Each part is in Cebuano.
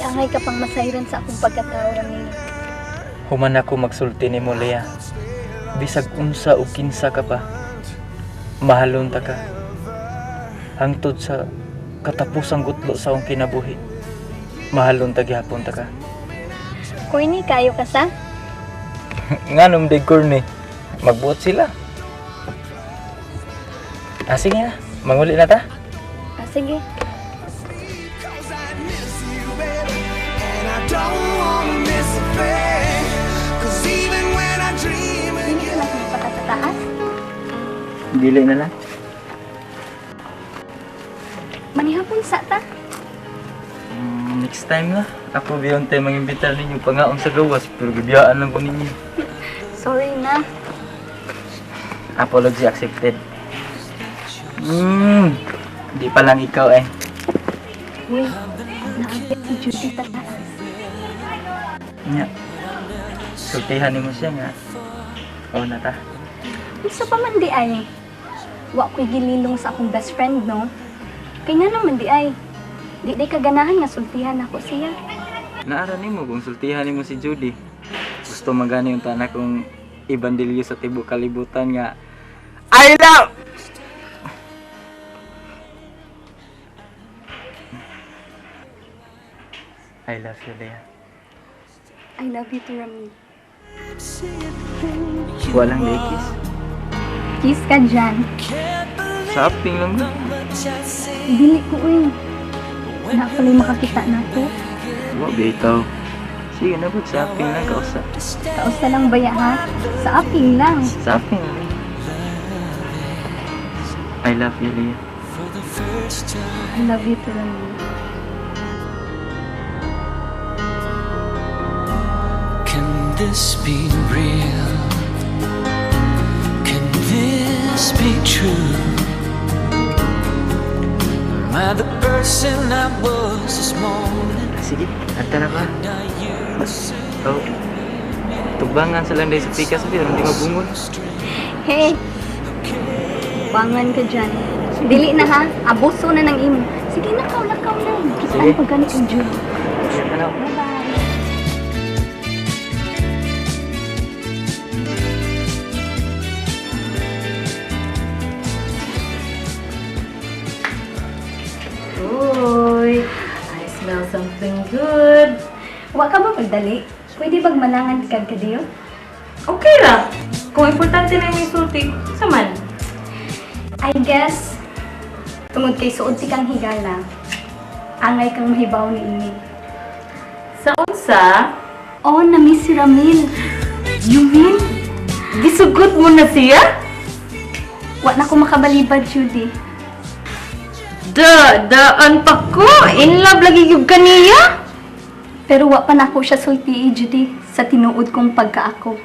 Angay ka pang masayran sa akong pagkatao, Ramil. Human ako magsulti nimo, Lea. Bisag unsa o kinsa ka pa, mahalon ta ka. Hangtod sa katapusang gutlo sa akong kinabuhi, mahalon ta gihapon ta ka. Corny kayo ka sa? Nganong di corny? Magbuot sila. Ah, sige na. Manguli na ta. Ah, sige. 'Cause I miss you, baby, and I don't wanna miss a thing. 'Cause even when I dream of Hindi ka lang pa sa taas. Dili na lang. Manihapon sa ta. Next time na. Ako biyon tayo mangimbitar ninyo pangaon sa gawas pero gibiyaan lang ko ninyo. Sorry na. Apology accepted. Di pa lang ikaw eh. Uy, naakyat si Judy sa taas. Nya. Sultihan nimo siya nga. Oh na ta. Unsa pa man di ay? Wa ko'y gililong sa akong best friend, no? Kay nga naman di ay. Di day kaganahan nga sultihan ako siya. Naara nimo kung sultihan nimo si Judy. Gusto magani yung tanak kong ibandilyo sa tibok kalibutan nga I love I love you, Lea. I love you too, Ramil. Walang day kiss. Kiss ka dyan. Shopping lang ba? Dili ko, uy. Na pala'y makakita na to. Wa bitaw. Sige na po, shopping lang kausa. Kausa lang baya, ha? Sa aping lang. Shopping lang. I love you, Lea. I love you too, Ramil. Can this be real? Can this be true? Am I the person I was this morning? Sige, anta na ba? Are you the same? Oh. Tubangan sa lang dahil sa pikas, pero hindi mabungol. Hey! Bangan ka dyan. Dili na ha. Abuso na ng imo. Sige na, lakaw na. Kita Sige. pa gani kang Judy. Ano? Bye-bye. Uy, I smell something good. Wa ka ba pagdali? Pwede bag malangan kag kadiyo? Okay ra. Kung importante na yung sulti, saman. I guess, tungod kay suod ti kang higala, angay kang mahibaw ni ini. Sa unsa? Oh, na-miss si Ramil. You mean? Gisugot mo na siya? Wa na ko makabalibad, Judy. Da, daan pa ko. In love lagi gyud kaniya. Pero wa pa nako siya sultii, Judy, sa tinuod kong pagkaako.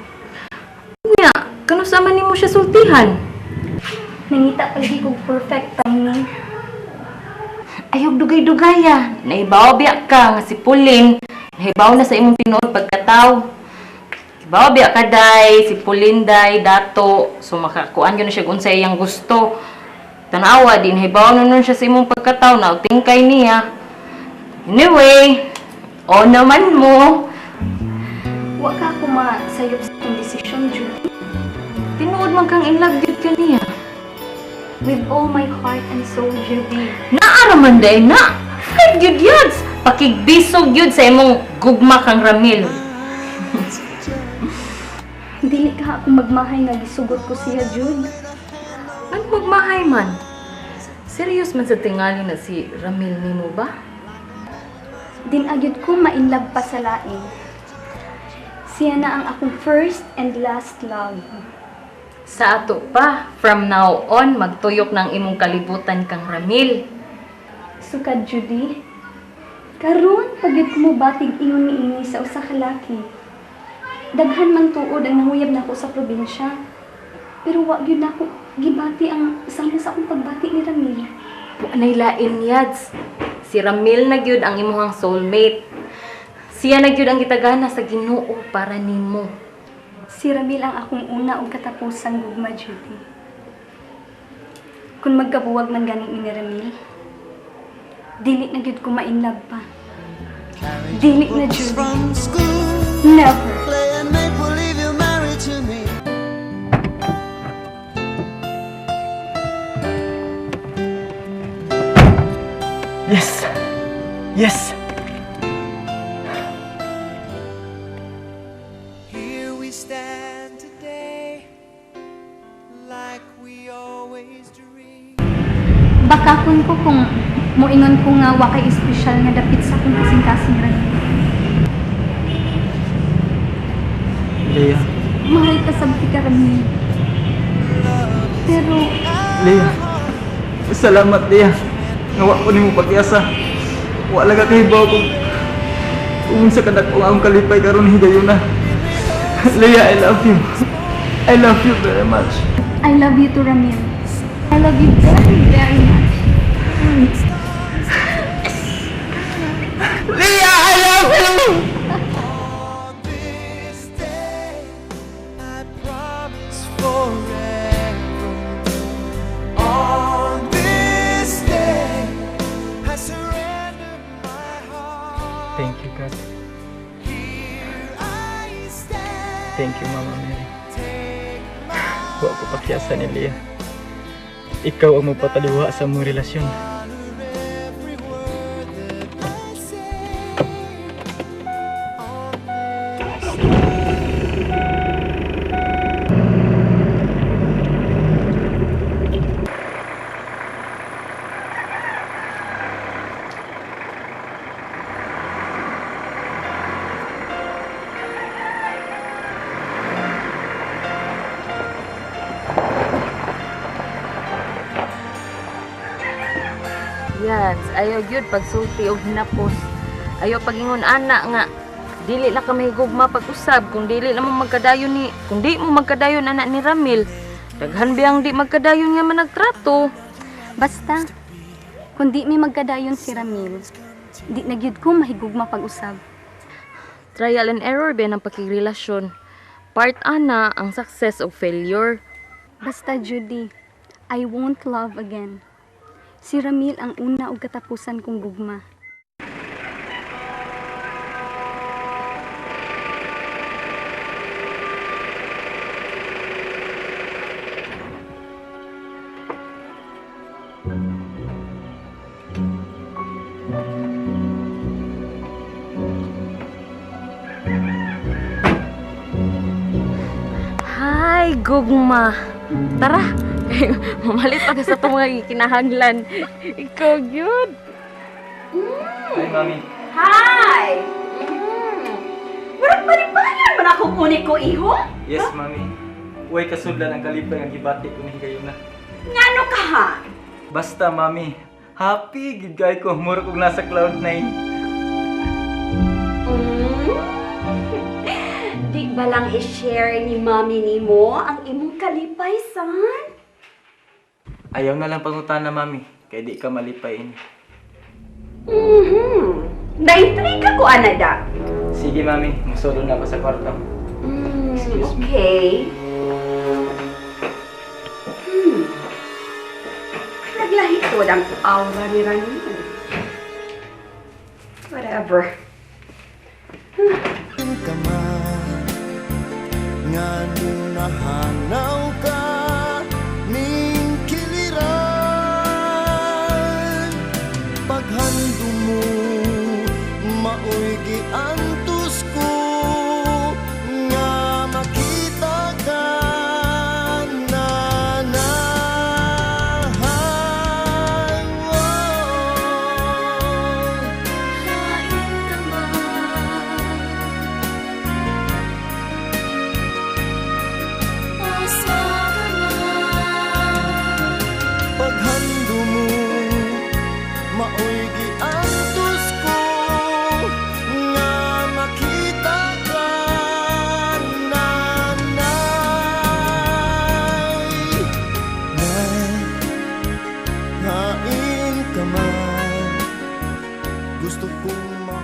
Nya, kanus-a man nimo siya sultihan? Nangita palagi kog perfect timing. Ayaw dugay-dugay ah. Nahibaw biya ka nga si Pauline. Nahibaw na sa imong tinuod pagkataw. Hibaw biya ka day, si Pauline day, dato. So makakuan gyud na siya kung unsa iyang gusto. Tanawa din, hibaw na nun siya sa imong pagkataw, na tingkay niya. Anyway, o naman mo. Wa ka ako masayop sa akong desisyon, Judy. Tinuod man kang in love gyud kaniya. With all my heart and soul, Judy. Naara man day na. Five gyud yads. Pakigbisog gyud sa imong gugma kang Ramil. Dili ka ako magmahay nga gisugot ko siya, Jude. Ano magmahay man? Serious man sa tingali na si Ramil nimo ba? Din-agyud ko ma-inlove pa sa lain. Siya na ang akong first and last love. Sa ato pa, from now on, magtuyok ng imong kalibutan kang Ramil. Sukad, Judy. Karon pagyud ko mobatig ingon ni ini sa usa ka laki. Daghan man tuod ang nanguyab nako sa probinsya. Pero wa gyud nako gibati ang sama sa akong pagbati ni Ramil. Wa nay lain yads. Si Ramil na gyud ang imong soulmate. Siya na gyud ang gitagana sa Ginoo para nimo. Si Ramil ang akong una ug katapusang gugma, Judy. Kung magkabuwag man gani ni Ramil, dili na gyud ko ma-inlove pa. Dili na, Judy. From school, Never. playing make believe you're married to me. Yes! Yes! Here we stand today, like we always dreamed. Bakakon ko kung moingon ko nga wa kay espesyal nga dapit sa akong kasing-kasing Ramil. Leah. Mahal ka sa ka, Ramil. Pero Leah. Salamat, Leah. Nga wa ko nimo pag-iasa. Wa lang ka kahibaw kung unsa ka dako ang akong kalipay karon higayuna. Leah, I love you. I love you very much. I love you too, Ramil. I love you very, very much. Leah, I love you! On this day, I promise forever. On this day, I surrender my heart. Thank you, God. Here I stand. Thank you, Mama Mary. Take my Wa ko pakyasa ni Leah. Ikaw ang magpataliwa sa among relasyon. honor every word that I say. On this day. Yes, ayaw gyud pagsulti og hinapos. Ayaw pagingon ana nga dili na ka mahigugma pag-usab kung dili na mo magkadayon ni kung di mo magkadayon ana ni Ramil. Daghan biyang di magkadayon nga managtrato. Basta, kung di mi magkadayon si Ramil, di na gyud ko mahigugma pag-usab. Trial and error ba ng pakigrelasyon. Part ana ang success o failure. Basta, Judy, I won't love again. Si Ramil ang una ug katapusan kong gugma. Hi, gugma. Tara. Mamalit pa ta sa itong mga kinahanglan. Ikaw gyud. Hi, Mami. Hi! Murag palipayan man akong kunik ko, iho? Yes, Mami. Uy, kasudlan ang kalipay nga gibati ko ni higayuna. Ngano ka ha? Basta, Mami. Happy gid kay ko mura kog nasa cloud nine. Di ba lang i-share ni mami nimo ang imong kalipay, son? Ayaw na lang pangutana, Mami. Kay di ka malipayin. Naintriga ko, anada. Sige, Mami. Musulod na ako sa kwarto. Excuse me. Okay. Naglahi ko ang aura ni Ramil. Whatever. Ka man nga nahanaw ka ning kiliran paghandom mo maoy giantos ko nga makita ka nanahan. Paghando mo maoy giantos ko nga makita ka nanay. Nay, hain ka man gusto kong ma